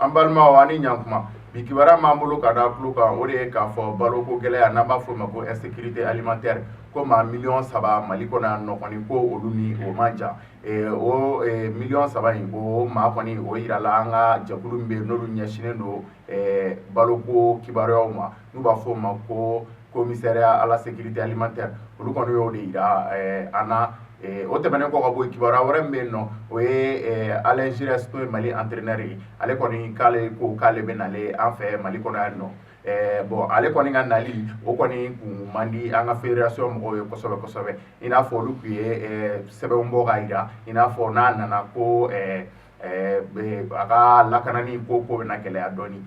An balimaw, ani ɲankuma. Bi kibaruya m'an bolo ka da tulo kan, o de ye k'a fɔ baloko gɛlɛya, n'an b'a fɔ o ma ko insécurité alimentaire, ko maa miliyɔn 3 Mali kɔnɔ yan nɔ kɔni, ko olu ni o man jan. O miliyɔn 3 in, o maa kɔni, o yirala an ka jɛkulu min bɛ yen, n'olu ɲɛsinnen don baloko kibaruyaw ma, n'u b'a fɔ o ma ko Commissariat à la sécurité alimentaire, olu kɔni y'o de yira an na. O tɛmɛnen kɔ ka bɔ yen, kibaruya wɛrɛ min bɛ yen nɔ, o ye Alain Giresse, n'o ye Mali entraîneur ye. Ale kɔni k'ale ko k'ale bɛ nalen an fɛ Mali kɔnɔ yan nɔ. Bon, ale kɔni ka nali, o kɔni kun man di an ka fédération mɔgɔw ye kosɛbɛ kosɛbɛ. I n'a fɔ olu tun ye sɛbɛnw bɔ k'a jira, i n'a fɔ n'a nana ko a ka lakanani ko bɛna gɛlɛya dɔɔni.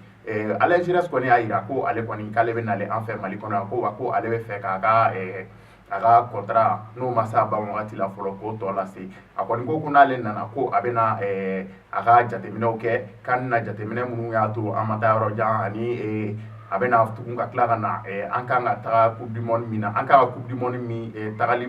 Alain Giresse kɔni y'a jira ko ale kɔni k'ale bɛ nalen an fɛ Mali kɔnɔ yan, ko wa ko ale bɛ fɛ k'a ka a ka contrat, n'o ma se a ban wagati la fɔlɔ, k'o tɔ lase. A kɔni ko n'ale nana, ko a bɛna a ka jateminɛw kɛ, k'an na jateminɛ minnu y'a to an ma taa yɔrɔ jan, ani a bɛna tugun ka tila ka na an kan ka taga Coupe du monde min na, an kan ka Coupe du monde min tagali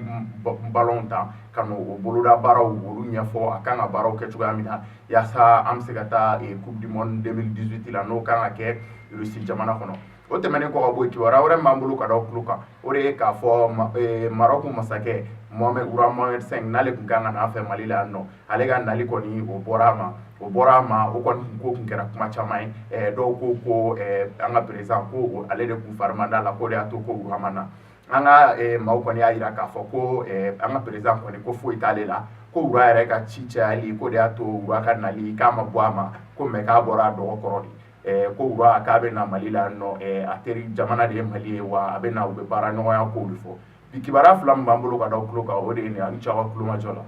ballon ta ka n'o boloda baaraw olu ɲɛfɔ, a kan ka baaraw kɛ cogoya min na yaasa an bɛ se ka taa Coupe du monde 2018 la, n'o kan ka kɛ Russie jamana kɔnɔ. O tɛmɛnen kɔ ka bɔ yen, kibaruya wɛrɛ min b'an bolo ka da o tulo kan, o de ye k'a fɔ Maroc masakɛ Mohamed, roi Mohamed V, n'ale tun kan ka na an fɛ Mali la yan nɔ, ale ka nali kɔni, o bɔra a ma, o bɔra a ma. O kɔni ko tun kɛra kuma caman ye. Dɔw ko ko an ka président ko ale de kun fari man d'a la, k'o de y'a to ko roi ma na. An ka maaw kɔni y'a jira k'a fɔ ko an ka président kɔni ko foyi t'ale la, ko roi yɛrɛ ka ci cayali ko de y'a to roi ka nali k'a ma bɔ a ma, ko mais k'a bɔra a dɔgɔ kɔrɔ de. Ko roi k'a bɛ na Mali la nɔ, a teri jamana de ye Mali ye, wa a bɛ na u bɛ baara ɲɔgɔnya kow de fɔ. Bi kibaruya fila min b'an bolo ka da tulo kan, o de ye nin ye. A ni ce aw ka kulomajɔ la.